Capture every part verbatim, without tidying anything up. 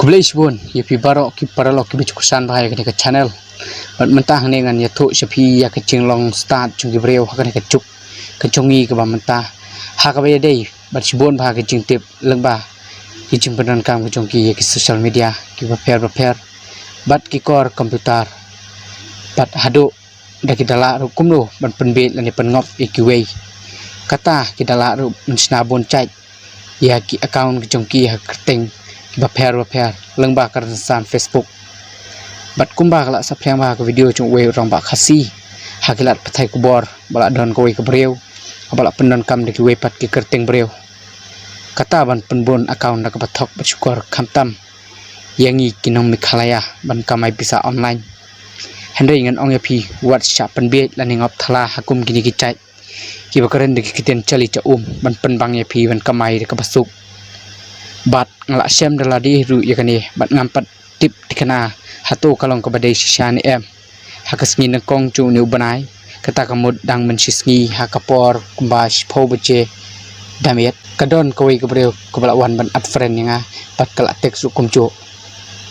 Khublei shibun ïa phi baroh ki paralok kiba ju kyrshan bha ïa kane ka channel. Bad mynta hangne ngan ïathuh sha phi ïa ka jinglong stad jong ki briew ha kane ka juk ka jong ngi kaba mynta, ha kaba ïadei bad shibun bha ki jingtip lyngba ki jingpyndonkam ka jong ki ïa ki social media kiba pher bapher bad ki kor computer. Bad haduh da ki da lah ruh kumno ban pynbieit lane pynngop ïa kiwei. Kata ki da lah ruh ban shna bun jait ïa ki account ki jong ki ha kyrteng kiba pher bapher lyngba ka rynsan Facebook. Bad kumba ka la saphriang bha ha ka video jong uwei u rangbah Khasi ha ki lad pathai khubor, ba la don kawei ka briew kaba la pyndonkam da kiwei pat ki kyrteng briew, kata ban pynbun account da kaba thok bad shukor khamtam ïa ngi ki nong Meghalaya ban kamai pisa online. Hynrei ngan ong ïa phi, wat shah pynbieit lane ngop thala ha kum kine ki jait kiba kren da ki ktien chali cha um ban pynbang ïa phi ban kamai da kaba suk. Bad nga la shem da lade ruh ïa kane bad ngam pat tip thikna hato ka long kaba dei shisha ne em. Ha ka sngi nyngkong jong une u bnai, kata ka mut dang mynshisngi ha ka por kumba shiphew baje da miet, ka don kawei ka briew kaba la wan ban add friend ïa nga bad ka la text ruh kumjuh.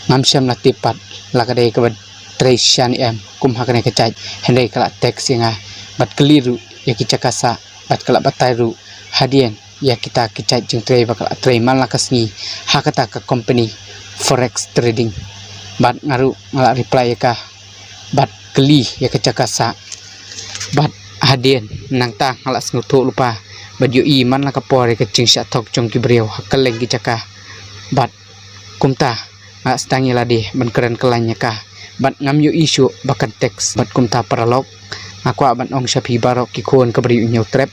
Ngam shem la tip pat la ka dei kaba trei shisha ne em kum ha kane ka jait, hynrei ka la text ïa nga bad kylli ruh ïa ki jaka sah bad ka la batai ruh hadien ïa kita ki jait jingtrei ba ka la trei man la ka sngi ha kata ka company forex trading. Bad nga ruh nga la reply ïa ka bad kylli ïa ka jaka sah. Bad hadien nangta nga la sngewthuh lypa bad ïohi man la ka por ïa ka jingshah thok jong ki briew ha kylleng ki jaka. Bad kumta nga la sdang ïa lade ban kren kyllain ïa ka bad ngam ïohi shuh ba kan text. Bad kumta paralok, nga kwah ban ong sha phi baroh ki khun ka Ri U Hynñiewtrep,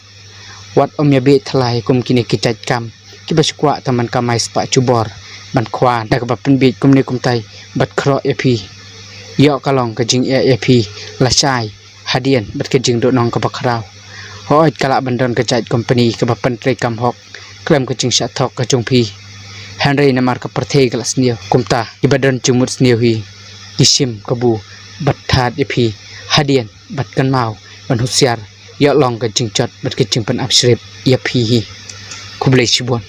wat ym ïa bieit thala ïa kum kine ki jait kam kiba shu kwah tang ban kamai spah jubor ban khwa da kaba pynbieit kumne kumtai bad khroh ïa phi. Ïoh ka long ka jingeh ïa phi lashai hadien bad ka jingduhnong kaba khraw. Hooid, ka lah ban don ka jait company kaba pyntrei kam hok khlem ka jingshah thok ka jong phi, hynrei namar ka pyrthei ka la sniew, kumta kiba don jingmut sniew hi ki shim kabu bad thad ïa phi hadien bad kynmaw ban husiar, ïoh long ka jingjot bad ka jingpynap shrip ïa phi hi. Khublei shibun.